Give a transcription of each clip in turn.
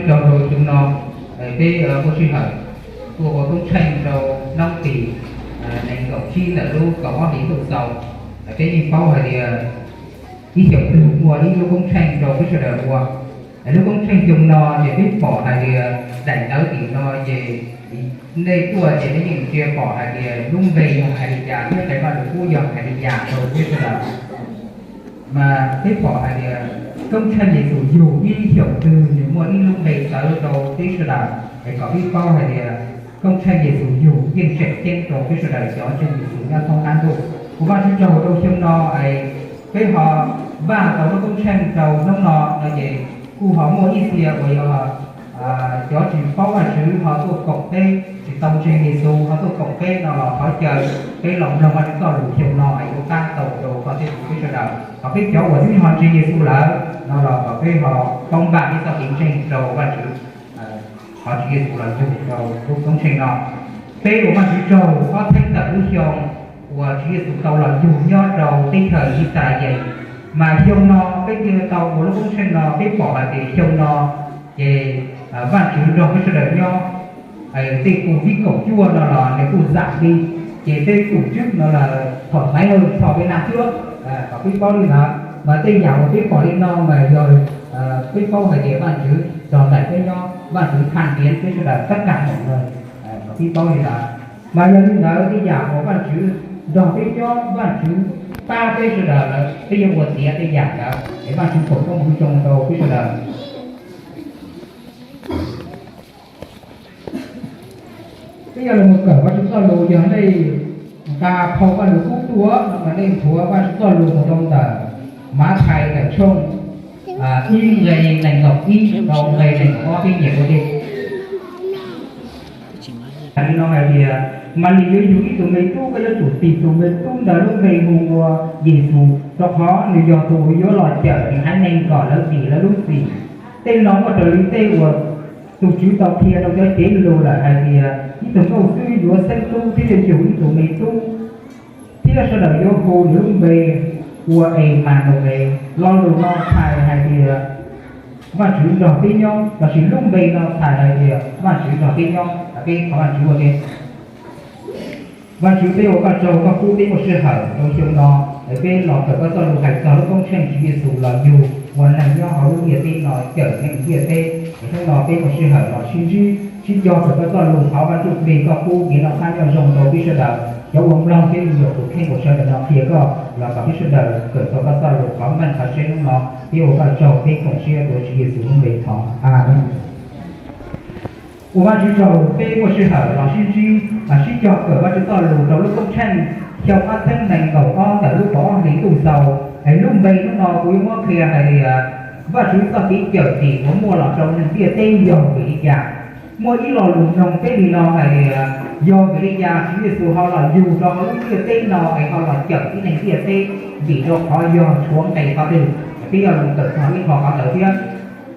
Rau rau xyoo no, peb muaj sij hawm tuaj ua koob tsheej rau hnub tim nees nkaum tsib ntawm lub kaum ob hlis ntuj txaus. Peb yeej paub hais tias ib xyoos twg muaj ib lub koob tsheej rau peb sawv daws ua. Lub koob tsheej xyoo no ces peb pom hais tias daim ntawv tim no ces nej tuaj ces nej yeej ntsia pom hais tias lub npe yog hais li cas thiab qe Vaj Lug Kub yog hais li cas rau peb sawv daws. Mas peb pom hais tias koob tsheej Yexus yug ib xyoos twg nws muaj ib lub npe txawv rau peb sawv daws es kom peb paub hais tias koob tsheej Yexus yug yeej tseem ceeb rau peb sawv daws cov ntseeg Yexus nyob thoob qab ntuj. Kuv Vaj Tswv tsaug rau xyoo no es peb ho npaj tau lub koob tsheej rau hnub no no ces kuj ho muaj ib txhia uas yog cov tsis paub Vaj Tswv ho tuaj koom peb, tsis tau ntseeg Yexus ho tuaj koom peb no los thov caw peb los mloog Vaj Tswv txoj lus xyoo no es yuav pab tau rau koj thiab kuv peb sawv daws. Ho peb cov uas twb ho ntseeg Yexus lawm no los kom peb ho paub npaj peb txoj kev ntseeg rau Vaj Tswv. Qhov Tswv Yexus los yug rau lub koob tsheej no, peb ua Vaj Tswv tsaug ob txhiab ntawm lub xyoo uas Tswv Yexus tau los yug nyob rau teb chaws Yixalayees. Mas xyoo no peb thiaj tau ua lub koob tsheej no, peb pom hais tias xyoo no ces Vaj Tswv nrog peb sawv daws nyob. Tej tus vib kaum cuaj no los nws kuj zam li, ces tej tus tswb no los thaum ntaiv no txog peb nag xwb. Kom peb paub li ntawd, mas tej yam uas peb pom li no mas yog peb paub hais tias Vaj Tswv nrog nraim peb nyob, Vaj Tswv tham ntiav peb sawv daws tab kam mus no, kom peb paub li ntawd. Mas yog li ntawd tej yam uas Vaj Tswv nrog peb nyob, Vaj Tswv pab peb sawv daws lawm, peb yuav ua tiav tej yam ntawd es Vaj Tswv foom koob hmoov zoo rau peb sawv daws. Peb yuav los mus kawm Vaj Tswv txoj lus, yog nej nqa phau Vaj Lug Kub tuaj no mas nej nthuav Vaj Tswv txoj lus mus rau ntawm Mathais ntawm tshooj ib nqe nees nkaum ib rau nqe nees nkaum ob, peb nyeem ua ke. Hais li no hais tias, Malis yuav yug ib tug me tub, koj yuav tsum tis tus me tub ntawd lub npe hu ua Yexus, rau qhov nws yog tus uas yuav los cawm nws haiv neeg kom lawv dim lawv lub txim. Tej no muaj raws li tej uas tus Tswv tau qhia rau cov cev lus lawm hais tias, ib tug nkauj xwb yuav xeeb tub thiab yuav yug ib tug me tub, thiab sawv daws yuav hu nws lub npe ua Emanaues. Lo lus no txhais hais tias Vaj Tswv nrog peb nyob, lossis lub npe no txhais hais tias Vaj Tswv nrog peb nyob. Peb thov Vaj Tswv ua ke. Vaj Tswv, peb ua koj tsaug koj pub peb muaj sij hawm rau xyoo no es peb los kawm koj txoj lus hais txog lub koob tsheej Tswv Yexus los yug ua neeg nyob hauv lub ntiaj teb no cawm neeg ntiaj teb. Es hnub no peb muaj sij hawm los sib ntsib sib cog kawm koj txoj lus, thov Vaj Ntsuj Plig koj pub kev noj qab nyob zoo rau peb sawv daws. Cov uas mloog thiab ib yam tus kheej uas sawv daws no qhia koj los kom peb sawv daws kawm tau koj txoj lus, thov meej qhov tseeb hnub no. Peb ua koj tsaug, peb koom siab tuav Tswv Yexus lub npe thov, amees. Ua Vaj Tswv tsaug peb muaj sij hawm los sib ntsib, sib cog kawm Vaj Tswv txoj lus rau lub koob tsheej xyoo ob txhiab nees nkaum ob ntawm lub kaum ob hlis ntuj txaus. Es lub npe hnub no kuv yuav muab qhia hais tias Vaj Tswv txoj kev cawm dim uas muaj los rau neeg ntiaj teb yog vim li cas. Muaj ib lo lus noog peb li no hais tias, yog vim li cas Tswv Yexus ho los yug rau hauv lub ntiaj teb no es ho los cawm tib neeg ntiaj teb, vim rau qhov yog tshuav nqe qhov twg? Peb yuav los kawm txog ib qho qhov ntawd thiab.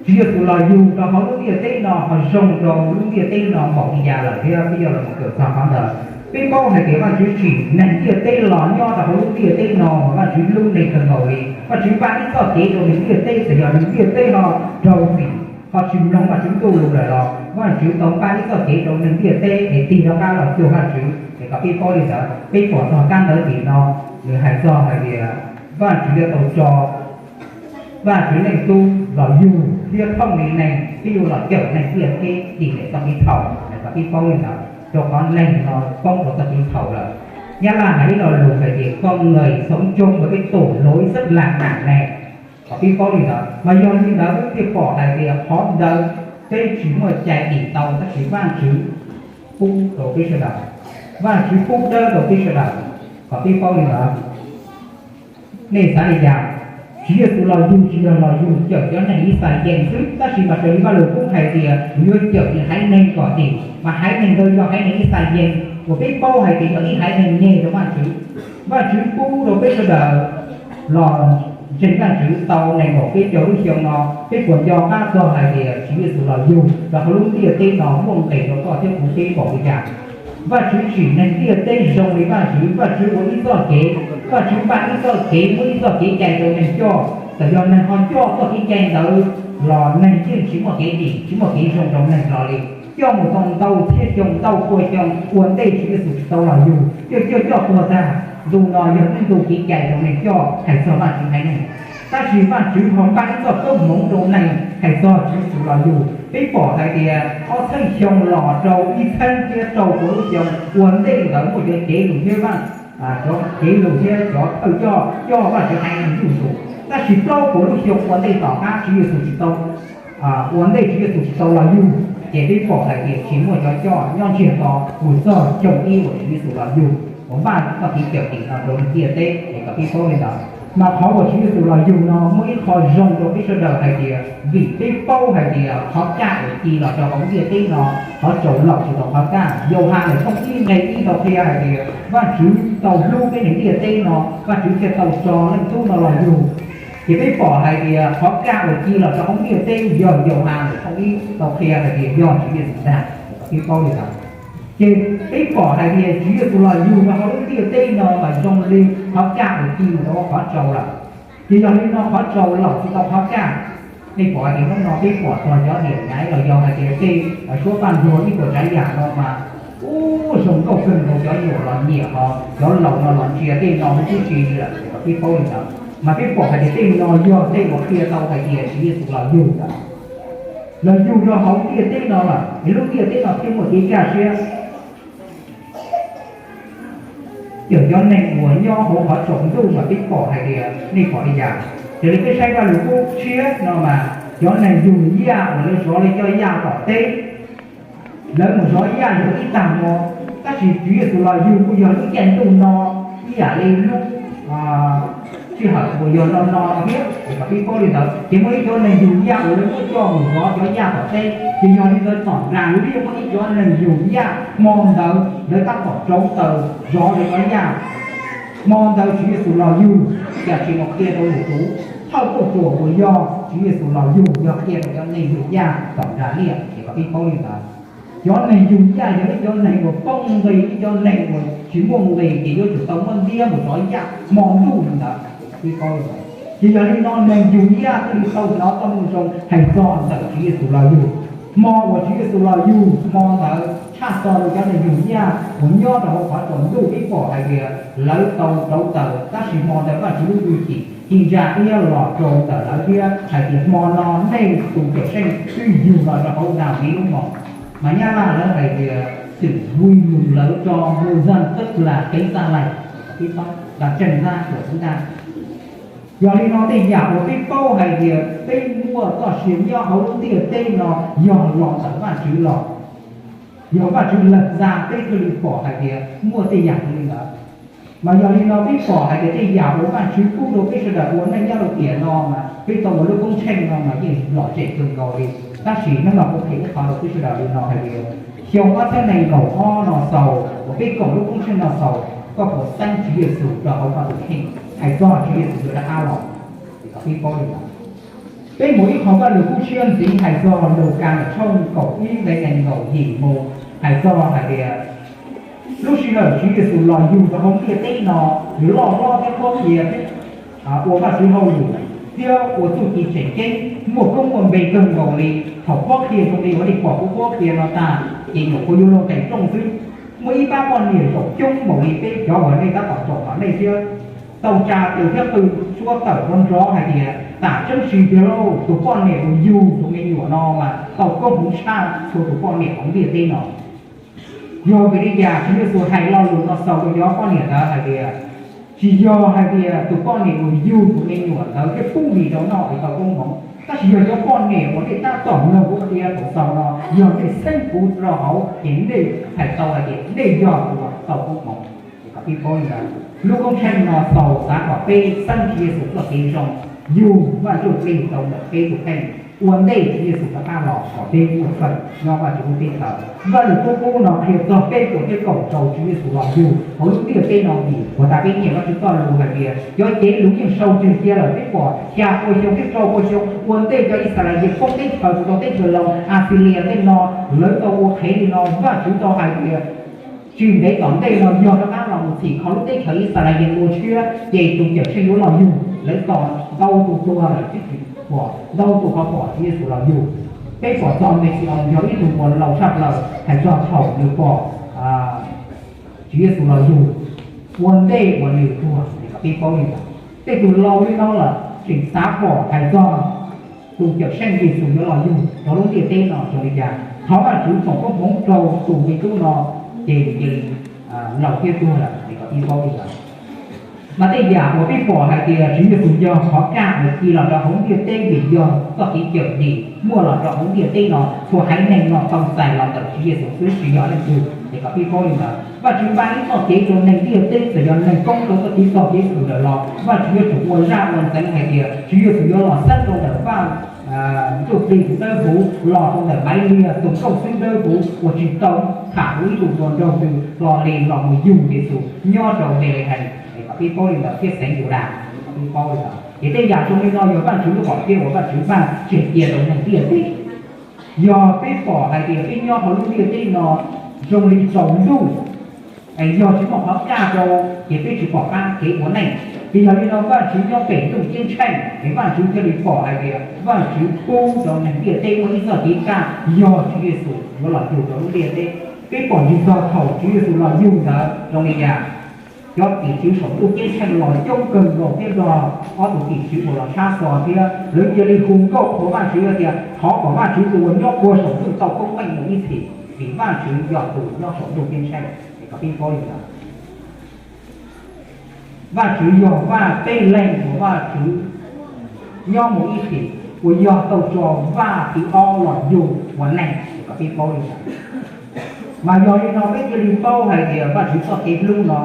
Tswv Yexus los yug rau hauv lub ntiaj teb no ho zoo rau lub ntiaj teb no npaum li cas lawm thiab, peb yuav los kawm txog qhov ntawd. Peb paub hais tias Vaj Tswv tsim neeg ntiaj teb los nyob rau hauv lub ntiaj teb no mas Vaj Tswv hlub neeg kawg nkaus li. Vaj Tswv npaj ib txoj kev rau neeg ntiaj teb, txawm yog neeg ntiaj teb ho raug txim, ho tsis mloog Vaj Tswv ntuj lus lawm los Vaj Tswv tau npaj ib txoj kev rau neeg ntiaj teb es tig rov qab los cuag Vaj Tswv. Es kom peb paub li ntawd, peb pom txog kab ntawv tim no, nws hais txog hais tias Vaj Tswv yuav tau tso Vaj Tswv Leej Tub los yug thiab thooj li neeg thiab yuav los cawm neeg ntiaj teb dim lawm txoj kev txhaum. Es kom peb paub li ntawd, rau qhov neeg no poob rau txoj kev txhaum lawm. Nyab Laj hais ib lo lus hais tias con người sống chung với cái tội lỗi rất là nặng nề. Kom peb paub li ntawd, mas yog li ntawd peb thiaj pom hais tias qhov ntawd peb tsis muaj cai dim tau, tab sis Vaj Tswv pub rau peb sawv daws. Vaj Tswv pub dawb rau peb sawv daws. Kom peb paub li ntawd. Nej xav li cas? Tswv Yexus los yug tsis yog los yug cawm cov neeg Yixalayees xwb, tab sis mas raws li Vaj Lug Kub hais tias nws yuav cawm nws haiv neeg kom dim, mas haiv neeg ntawd yog haiv neeg Yixalayees uas peb paub hais tias yog ib haiv neeg nyeg rau Vaj Tswv. Vaj Tswv pub rau peb sawv daws los ntseeg Vaj Tswv tau nees nkaum peb caug lub xyoo no, peb puas nco qab txog hais tias Tswv Yexus los yug rau hauv lub ntiaj teb no muaj nqis rau koj thiab kuv peb npaum li cas? Vaj Tswv tsim neeg ntiaj teb zoo li Vaj Tswv, Vaj Tswv ua ib txoj kev, Vaj Tswv npaj ib txoj kev, muab ib txoj kev cai rau neeg coj. Txawm yog neeg ho coj txoj kev cai ntawd los neeg yeej tsis muaj kev dim, tsis muaj kev zoo rau neeg hlo li. Coj mus tau ntau txhiab xyoo, ntau pua xyoo ua ntej Tswv Yexus tsis tau los yug, coj coj coj tuag tag. Ntu no yog ib ntu kev cai rau neeg coj hais txog Vajtswv haiv neeg. Tab sis Vajtswv ho npaj ib txoj koob hmoov rau neeg hais txog Tswv Yexus los yug. Peb pom hais tias ob txhiab xyoo los rau ib txhiab thiab rau pua lub xyoo ua ntej ntawd muaj cov cev lus thiab Vaj, cov cev lus thiab cov thawj coj coj Vajtswv haiv neeg zuj zus. Tab sis plaub puas lub xyoo ua ntej tom qab Tswv Yexus tsis tau, ua ntej Tswv Yexus tsis tau los yug, ces peb pom hais tias tsis muaj cov coj nyob ntsiag to mus txog xyoo ib uas Tswv Yexus los yug uas npaj txoj kev cawm dim no rau lub ntiaj teb es kom peb paub li ntawd. Mas qhov uas Tswv Yexus los yug no muaj ib qho zoo rau peb sawv daws hais tias vim peb paub hais tias qhov kaj uas ci los rau hauv ntiaj teb no, qhov tsaus laum tsis tau qhov kaj. Yauhas lawm thooj ib nqe ib tau qhia hais tias Vajtswv tau hlub peb neeg ntiaj teb no, Vajtswv thiaj tau tso Leej Tub no los yug. Ces peb pom hais tias qhov kaj uas ci los rau hauv ntiaj teb yog Yauhas lawm thooj ib tau qhia hais tias yog Tswv Yexus ntag, kom peb paub li ntawd. Ces peb pom hais tias Tswv Yexus los yug rau hauv lub ntiaj teb no mas zoo li qhov kaj uas ci mus rau qhov tsaus lawm. Ces yog li no qhov tsaus laum tsis tau qhov kaj. Nej pom hais tias hnub no peb pom txog cov niam nyaiv los yog hais tias tej suab paj ntuag ib puas tsav yam no mas, ub, zoo nkauj kawg nkaus, cov nyuam los nyiam, ho cov laus no los ntsia tej no huv tib si li lawm, kom peb paub li ntawd. Mas peb pom hais tias tej no yog tej uas qhia tau hais tias Tswv Yexus los yug ntawd, los yug rau hauv ntiaj teb no lawm es lub ntiaj teb no thiaj muaj kev kaj siab. Ces cov neeg uas nyob hauv qhov tsaus ntuj mas peb pom hais tias, nej pom li cas? Raws li peb saib Vajluskub tshiab no mas cov neeg yug yaj uas lawv zov lawv cov yaj tom teb, lawv mus zov yaj yog ib tag hmo, tab sis Tswv Yexus los yug kuj yog lub caij ntuj no ib yam li lub sij hawm uas yog no no thiab, es kom peb paub li ntawd. Ces muaj ib cov neeg yug yaj uas lawv muab coj mus zov cov yaj tom teb, ces yog li ntawd tom nram liaj muaj ib cov neeg yug yaj hmo ntawd lawv tab tom rauv taws zov lawv cov yaj. Hmo ntawd Tswv Yexus los yug, cas tsis mus qhia rau lwm tus. Thawj kauj ruam uas yog Tswv Yexus los yug yog qhia rau cov neeg yug yaj tom nram liaj, es kom peb paub li ntawd. Cov neeg yug yaj yog ib cov neeg uas poob nqi, ib cov neeg uas tsis muaj nqis, ces yuav tsum tau muab ntiab mus zov yaj hmo ntuj li ntawd, es kom peb paub li ntawd. Ces yog li no neeg yug yaj thiaj li tau hnov txoj moo zoo hais txog ntawm Tswv Yexus los yug. Hmo uas Tswv Yexus los yug, hmo ntawd tshaj txog rau cov neeg yug yaj uas nyob rau hauv qhov tsaus ntuj, peb pom hais tias lawv tau rauv taws, tab sis hmo ntawd Vajtswv lub hwj chim ci ntsa iab los rau ntawm lawv thiab hais tias, hmo no nej tus Cawmseej twb yug los rau hauv Daviv lub moos. Mas Nyab Laj lawv hais tias, sự vui mừng lớn cho ngôi dân, tức là Đấng Chánh Tải. Peb paub, là Trần Gian của chúng ta. Yog li no tej yam uas peb paub hais tias peb muaj txoj sia nyob hauv lub ntiaj teb no yog los ntawm Vajtswv los, yog Vajtswv lawm ntag peb thiaj li pom hais tias muaj tej yam li ntawd. Mas yog li no peb pom hais tias tej yam uas Vajtswv pub rau peb sawv daws ua neej nyob rau tiam no mas peb tau ua lub koob tsheej no mas yeej lom zem kawg nkaus li. Tab sis hnub no kuv qhia ib qho rau peb sawv daws li no hais tias, xyoo ob txhiab nees nkaum ob no xaus uas peb koom lub koob tsheej no xaus, koj puas xeeb Tswv Yexus rau hauv koj tus kheej, hais txog Tswv Yexus yuav rov qab los? Peb mus ib qho Vajluskub tshiab ntxiv hais txog Lukas tshooj kaum ib nqe nees nkaum yim mus, hais txog hais tias lub sij hawm Tswv Yexus los yug rau hauv ntiaj teb no, loj hlob thiab qhuab qhia thiab ua Vajtswv hauj lwm thiab ua txuj ci tseem ceeb, muaj koob muaj npe kawg nkaus li. Thaum qhuab qhia zoo li uas nej pom kuv qhuab qhia no tag, ces nyuam qhuav yuav luag nqes rooj xwb. Muaj ib pab poj niam zaum coob npaum li peb cov uas nej tab tom zaum tom nej thiab, tau tsa tes thiab qw suab tawm nrov nrov hais tias, tam tseeb tsis tiag lauj, tus poj niam uas yug tus me nyuam no mas tau koob hmoov tshaj txhua tus poj niam hauv ntiaj teb no. Yog vim li cas Tswv Yexus hais lo lus no xaus rau cov poj niam ntawd hais tias, tsis yog hais tias tus poj niam uas yug tus me nyuam ntawd thiaj pub mis rau noj es tau koob hmoov, tab sis yog cov poj niam uas nej tab tom mloog kuv qhia thaum xaus no, yog nej xeeb kuv rau hauv ces nej hais tau hais tias nej yog tus uas tau koob hmoov. Kom peb paub li ntawd, lub koob tsheej no xaus xav kom peb xeeb Tswv Yexus txoj kev zoo, yug Vaj Ntsujplig rau ntawm peb tus kheej, ua ntej Tswv Yexus rov qab los kom peb muaj chaw nyob Vajtswv lub teb chaws. Vajluskub qub no qhia txog peb puas coj kaum rau Tswv Yexus los yug hauv lub ntiaj teb no vim puas tas peb nyiam Vajtswv txoj lus hais tias cov cev lus yeej sau tseg cia lawm, peb pom xya pua xyoo thiab rau pua xyoo ua ntej cov Yixalayees poob teb chaws mus rau teb chaws Loos Axilias tej no, lawv tau ua qhev li no, Vajtswv tau hais tias tsis ntev tom ntej no yog rov qab los mus txhim kho lub teb chaws Yixalayees ua tshiab ces tus Cawmseej yuav los yug. Lawv tos ntau tus tuag lawm twb tsis pom ntau tus ho pom Tswv Yexus los yug. Peb pom txog Mexi-oos yog ib tug uas laus tshaj plaws hais txog thaum nws pom Tswv Yexus los yug ua ntej uas nws tuag. Kom peb paub li ntawd, tej tus laus li no lawm tseem xav pom hais txog tus Cawmseej Yexus yuav los yug rau lub ntiaj teb no zoo li cas. Thov Vajtswv foom koob hmoov rau tus me tub no, ces nws cia li laus thiab tuag lawm. Kom peb paub li ntawd. Mas tej yam uas peb pom hais tias Tswv Yexus yog qhov kaj uas ci los rau hauv ntiaj teb, vim yog txoj kev cawm dim muaj los rau hauv ntiaj teb no, txhua haiv neeg no tau txais los ntawm Tswv Yexus xwb, tsis yog leej twg. Es kom peb paub li ntawd, Vajtswv npaj ib txoj kev rau neeg ntiaj teb, txawm yog neeg poob rau txoj kev txog kev xwm lawm los Vajtswv yuav tsum ua zaj ua ntxeev hais tias Tswv Yexus yuav los xeeb rau ntawm Vaj Ntuj Plig tus dawb huv, los rau ntawm Maiv Liag tus nkauj xwb dawb huv uas tsis tau tham ua ib tug hluas nraug twg hlo li los mus yug Yexus nyob rau Npelehees. Es kom peb paub li ntawd, thiab xeev Yudas. Kom peb paub li ntawd, ces tej yam zoo li no yog Vajtswv lub hom phiaj uas Vajtswv npaj tseg cia rau neeg ntiaj teb. Yog peb pom hais tias peb nyob hauv lub ntiaj teb no zoo li tsaus ntuj, es yog tsis muaj qhov kaj rau, ces peb tsis pom qab kev ua neej. Ces yog li no Vajtswv nyob pem ntuj ceeb tsheej, es Vajtswv thiaj li pom hais tias Vajtswv pub rau neeg ntiaj teb muaj ib txoj kev kaj, yog Tswv Yexus yuav los yug rau lub ntiaj teb. Peb pom tsis txog thaum Tswv Yexus los yug ntawd zoo li cas, cov tim tswv saum ntuj ceeb tsheej los coob kawg nkaus thiab nrog ob tug tim tswv uas los tshab xo thiab lawv cia li hu nkauj qhuas Vajtswv tias, thov kom Vajtswv tus uas nyob puag saum ntuj tau koob meej mus ib txhis, vim Vajtswv yog tus nyob saum ntuj ceeb tsheej. Es kom peb paub li ntawd, Vajtswv yog Vaj Peb Leeg uas Vajtswv nyob mus ib txhis, uas yog tau tso Vaj Thib Ob los yug ua neeg. Es kom peb paub li ntawd, mas yog li no peb thiaj li paub hais tias Vajtswv txoj kev hlub no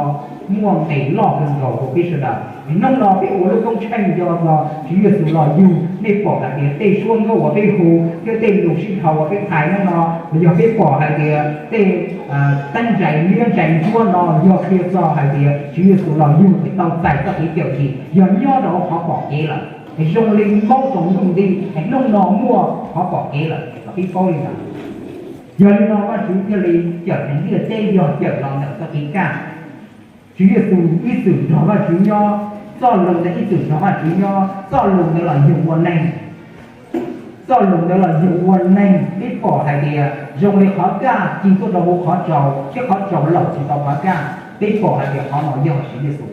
muaj nqis loj kawg nkaus rau peb sawv daws. Hnub no peb ua lub koob tsheej nco txog Tswv Yexus los yug, nej pom hais tias tej suab nkauj uas peb hu thiab tej lus sib dhos uas peb hais hnub no, los yog peb pom hais tias tej teeb ntsais liab ntsais ntsuab no yog qhia txog hais tias Tswv Yexus los yug es tau txais txoj kev cawm dim, yog nyob rau hauv qhov pom kev lawm. Zoo li maub tsaus ntuj nti, hnub no muaj qhov pom kev lawm, kom peb paub li ntawd. Yog li no Vajtswv thiaj li cawm neeg ntiaj teb yog cawm los ntawm txoj kev kaj. Tswv Yexus ib txwm nrog Vajtswv nyob, txoj lus ntawd ib txwm nrog Vajtswv nyob, txoj lus ntawd los yug ua neeg. Txoj lus ntawd los yug ua neeg, peb pom hais tias zoo li qhov kaj ci tuaj rau hauv qhov tsaus, thiab qhov tsaus laum tsis tau qhov kaj. Peb pom hais tias qhov no yog Tswv Yexus.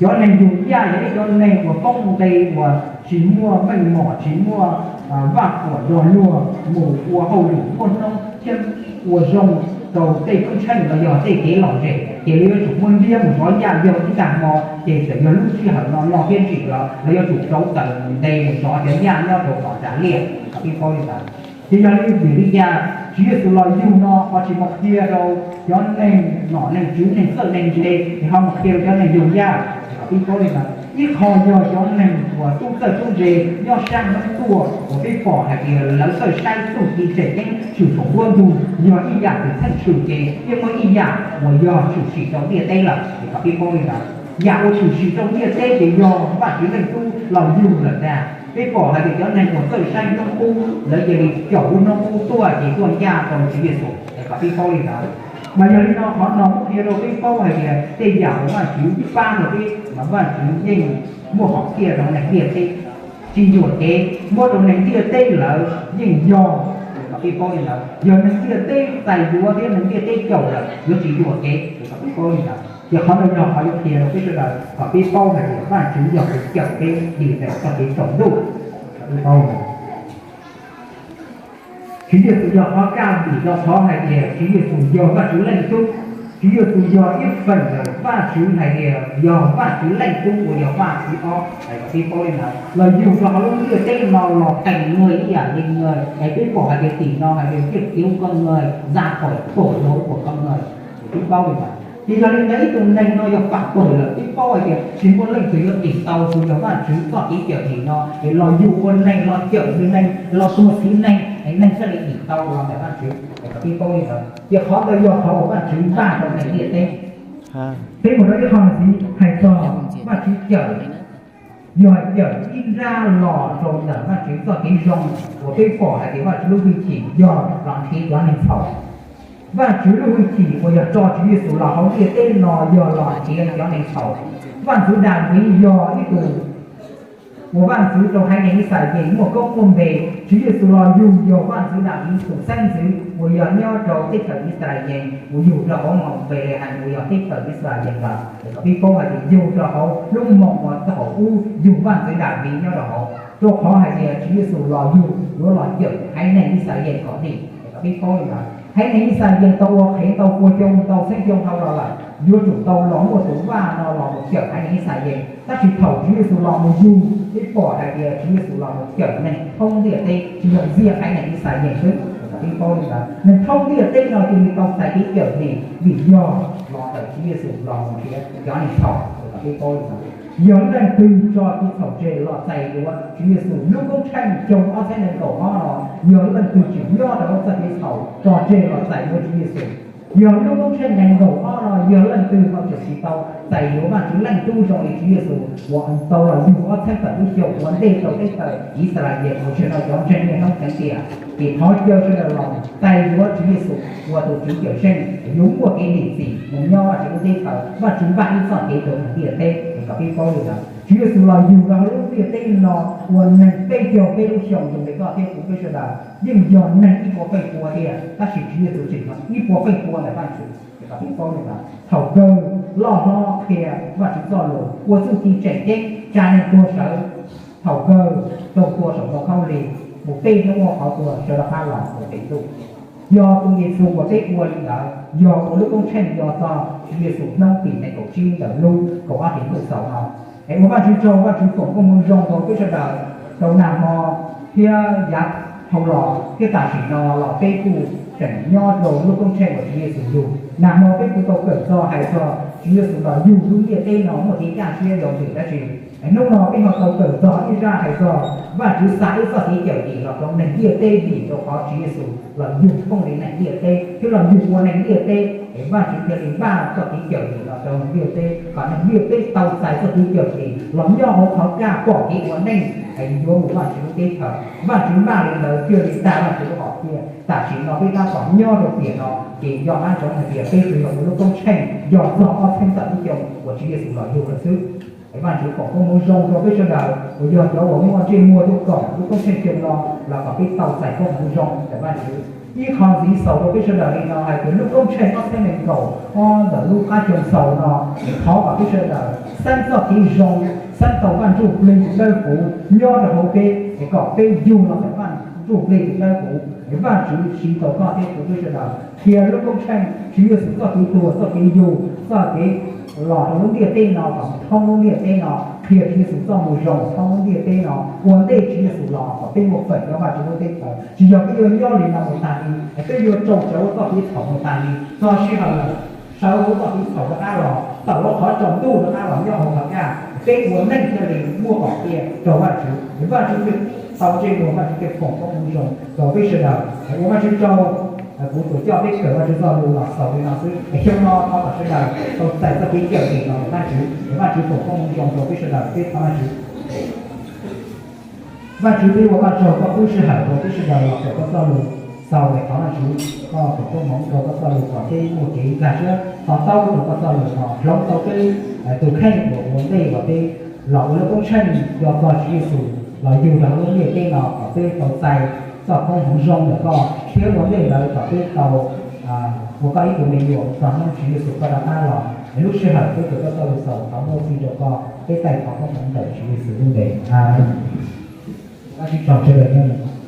Cov neeg yug yaj yog ib cov neeg uas poob nqe, uas tsis muaj meej mom, tsis muaj vaj huam nrog luag mus ua hauj lwm muaj hnub thiab ua zoo rau tej koob tsheej los yog tej kev lom zem, ces lawv yuav tsum muab ntiab mus zov yaj yog ib tag hmo, ces txawm yog lub sij hawm no no thiab ntsim los lawv yuav tsum rauv taws nte mus zov cov yaj nyob rau tom nram liaj. Kom peb paub li ntawd, ces yog li vim li cas Tswv Yexus los yug no ho tsis mus qhia rau cov neeg nom neeg tswv neeg txawj neeg ntse, es ho mus qhia rau cov neeg yug yaj? Kom peb paub li ntawd, ib qho yog cov neeg uas tub txawj tub ntse nyob sab hnub tuaj uas peb pom hais tias lawv txawj saib txuj ci tseem ceeb tshwm saum nruab ntug, yog ib yam txwm txheej tshwm ces yeej muaj ib yam uas yog tshwm sim rau ntiaj teb lawm. Es kom peb paub li ntawd, yam uas tshwm sim rau ntiaj teb ces yog Vajtswv Leej Tub los yug lawm ntag. Peb pom hais tias cov neeg uas txawj saib hnub qub lawv cia li caum lub hnub qub tuaj ces tuaj ncaj rau Tswv Yexus. Es kom peb paub li ntawd, mas yog li no qhov no muab qhia rau peb paub hais tias tej yam uas Vajtswv pab rau peb mas Vajtswv yeej muaj hom phiaj rau neeg ntiaj teb. Tsis yuam kev muab rau neeg ntiaj teb lawm yeej yog, kom peb paub li ntawd, yog neeg ntiaj teb txais yuav thiab neeg ntiaj teb caum lawm yuav tsis yuam kev. Kom peb paub li ntawd, ces qhov no yog qhov yuav qhia rau peb sawv daws kom peb paub hais tias Vajtswv yog tus cawm peb dim ntawm txoj kev tsaus ntuj. Kom peb paub li ntawd, Tswv Yexus yog qhov kaj dim rau qhov hais tias Tswv Yexus yog Vajtswv Leej Tub. Tswv Yexus yog ib feem ntawm Vajtswv hais tias yog Vajtswv Leej Tub uas yog Vaj Thib Ob. Kom peb paub li ntawd, los yug rau hauv lub ntiaj teb no los theem neeg ib yam li neeg, es peb pom hais tias tim no hais tias Yaj Kiv Koj Neeg, Zaj Kaum Pom Los Kuam Koj Neeg. Peb paub li ntawd, ces yog li ntawd ib tug neeg no yog pam pawg lawm, peb paub hais tias tsis muaj leej twg yuav dim tau tus yog Vajtswv txoj kev cawm dim no es los yug ua neeg los cawm neeg los tuag txhiv neeg es neeg thiaj li dim tau los ntawm Vajtswv. Kom peb paub li ntawd, ces qhov ntawd yog qhov uas Vajtswv npaj rau neeg ntiaj teb. Peb mus rau ib qho ntxiv hais txog Vajtswv cawm, yog cawm ib nrab los rau ntawm Vajtswv txoj kev zoo uas peb pom hais tias Vajtswv lub hwj chim yog los nrhiav cov neeg txhaum. Vajtswv lub hwj chim uas yog tso Tswv Yexus los hauv ntiaj teb no yog los nrhiav cov neeg txhaum. Vaj ntxwv Daviv yog ib tug ua vaj ntxwv rau haiv neeg Yixalayees muaj koob muaj npe. Tswv Yexus los yug yog vaj ntxwv Daviv tus xeeb ntxwv uas yog nyob rau teb chaws Yixalayees uas yug rau hauv Npelehees uas yog teb chaws Yixalayees ntawd. Kom peb paub hais tias yug rau hauv lub moos uas thaum ub yug vaj ntxwv Daviv nyob rau hauv, rau qhov hais tias Tswv Yexus los yug yuav los cawm haiv neeg Yixalayees kom dim. Kom peb paub li ntawd, haiv neeg Yixalayees tau ua qhev tau pua xyoo tau txhiab xyoo dhau los lawm, yuav tsum tau los muaj tus vaj no los mus cawm haiv neeg Yixalayees. Tab sis thaum Tswv Yexus los mus yug, peb pom hais tias Tswv Yexus los mus cawm neeg thoob ntiaj teb, tsis yog ntxiag haiv neeg Yixalayees xwb. Kom peb paub li ntawd, neeg thoob ntiaj teb no cia li tau txais kev cawm dim vim yog los ntawm Tswv Yexus los mus nrhiav cov neeg txhaum. Kom peb paub li ntawd, yog leej twg tso kev txhaum tseg los txais yuav Tswv Yexus lub koob tsheej xyoo ob txhiab nees nkaum ob no, yog leej twg tseem nyob rau hauv txoj kev txhaum tso tseg los txais yuav Tswv Yexus. Yog lub koob tsheej nees nkaum ob no yog leej twg ho tseem tsis tau txais yuav Vaj Tswv Leej Tub zoo li Tswv Yexus uas tau los yug ob txhiab tawm lub xyoo ua ntej rau teb chaws Yixalayees uas tsim no cov ntseeg niaj hnub ceev tiam, ces thov caw sawv daws los txais yuav Tswv Yexus ua tus Tswv Cawmseej, yuav muaj kev dim txim mus nyob Vaj Tswv lub teb chaws, Vaj Tswv npaj ib txoj kev rau neeg ntiaj teb. Kom peb paub li ntawd, Tswv Yexus los yug rau hauv lub ntiaj teb no ua neeg peb caug peb lub xyoo zoo li koj thiab kuv peb sawv daws, yeej yog neeg ib puas feem pua tiag, tab sis Tswv Yexus tseem yog ib puas feem pua ntawm Vaj Tswv. Kom peb paub li ntawd, thaum kawg loj hlob qhia Vaj Tswv txoj lus ua txuj ci tseem ceeb tsa neeg tuag sawv, thaum kawg raug tua saum ntoo khaub lig, mus peb hnub muaj qhov tuag sawv rov qab los ua tes ntuj. Yog tus Yexus uas peb ua li ntawd, yog ua lub koob tsheej yog txog Tswv Yexus hnub tim nees nkaum tsib ntawm lub kaum ob hlis ntuj xaus no. Es ua Vaj Tswv tsaug, Vaj Tswv foom koob hmoov zoo rau peb sawv daws rau nag hmo thiab yav dhau los thiab tam sim no los peb kuj tseem nyob rau lub koob tsheej uas Tswv Yexus yug. Nag hmo peb kuj tau kawm txog hais txog Tswv Yexus los yug lub ntiaj teb no muaj kev kaj siab zoo li dab tsi. Hnub no peb ho tau kawm txog ib zaj hais txog Vaj Tswv xa ib txoj kev cawm dim los rau neeg ntiaj teb vim rau qhov Tswv Yexus los yug thooj li neeg ntiaj teb thiab los yug ua neeg ntiaj teb, es Vaj Tswv thiaj li npaj txoj kev cawm dim los rau neeg ntiaj teb kom neeg ntiaj teb tau txais txoj kev cawm dim los nyob hauv qhov kaj pom kev ua neej, es yuav mus Vaj Tswv lub teb chaws. Vaj Tswv npaj li ntawd thiaj li tag Vaj Tswv lub hom phiaj. Tam sim no peb tab tom nyob rau tiam no ces nco qab ntsoov hais tias peb tsuas yog ua lub koob tsheej yog txog ob txhiab tawm lub xyoo uas Tswv Yexus los yug lawm xwb. Es Vaj Tswv foom koob hmoov zoo rau peb sawv daws uas yog cov uas muaj ntsej muag tuaj koom lub koob tsheej xyoo no los kom peb tau txais koob hmoov zoo ntawm Vaj Tswv. Ib qho ntxiv xaus rau peb sawv daws li no hais tias lub koob tsheej ob txhiab nees nkaum ob ntawm lub qab xyoo xaus no, thov kom peb sawv daws xeeb txoj kev zoo, xeeb tau Vaj Ntsujplig tus dawb huv nyob rau hauv peb, es kom peb yug los ntawm Vaj Ntsujplig tus dawb huv, es Vaj Tswv siv tau koj thiab kuv peb sawv daws qhia lub koob tsheej Tswv Yexus txoj kev tuag, txoj kev yug, txoj kev los rau lub ntiaj teb no kom thoob lub ntiaj teb no, qhia Tswv Yexus txoj moo zoo thoob lub ntiaj teb no. Ua ntej Tswv Yexus los kom peb muaj feem nyob Vaj Tswv lub teb chaws, tsis yog peb yuav nyob li no mus tag li, es peb yuav rau sawv hauv txoj kev txhaum mus tag li. Txog sij hawm lawm, sawv hauv txoj kev txhaum rov qab los, tawm hauv qhov tsaus ntuj rov qab los nyob hauv qhov kaj, peb ua neej thiaj li muaj hom phiaj rau Vaj Tswv, es Vaj Tswv thiaj tau ntsej muag, Vaj Tswv thiaj foom koob hmoov zoo rau peb sawv daws. Ua Vaj Tswv tsaug, kuv tsuas coj peb kawm Vaj Tswv txoj lus los xaus li no xwb, es xyoo no thov kom sawv daws tau txais txoj kev cawm dim los ntawm Vaj Tswv, es Vaj Tswv foom koob hmoov zoo rau peb sawv daws. Peb thov Vaj Tswv. Vaj Tswv, peb ua koj tsaug koj pub sij hawm rau peb sawv daws los kawm koj txoj lus xaus, es thov Vaj Tswv koj foom koob hmoov rau koj txoj lus kom peb muaj kev nkag siab to taub rau koj txoj lus kom hloov tau peb tus kheej uas ua ntej uas peb los ua lub koob tsheej yog txog Tswv Yexus los yug rau hauv lub ntiaj teb no kom peb tau txais txoj koob hmoov zoo ntawm koj thiab ua ntej ntawd kom peb tau ua koj ib tug me nyuam txog hnub Tswv Yexus koj rov qab los. Es lub sij hawm peb kawm koj txoj lus xaus thov muaj txij rau koj, peb taij thov koob hmoov ntawm Tswv Yexus lub npe. Amees. Vaj Tswv tsaug sawv daws nawb.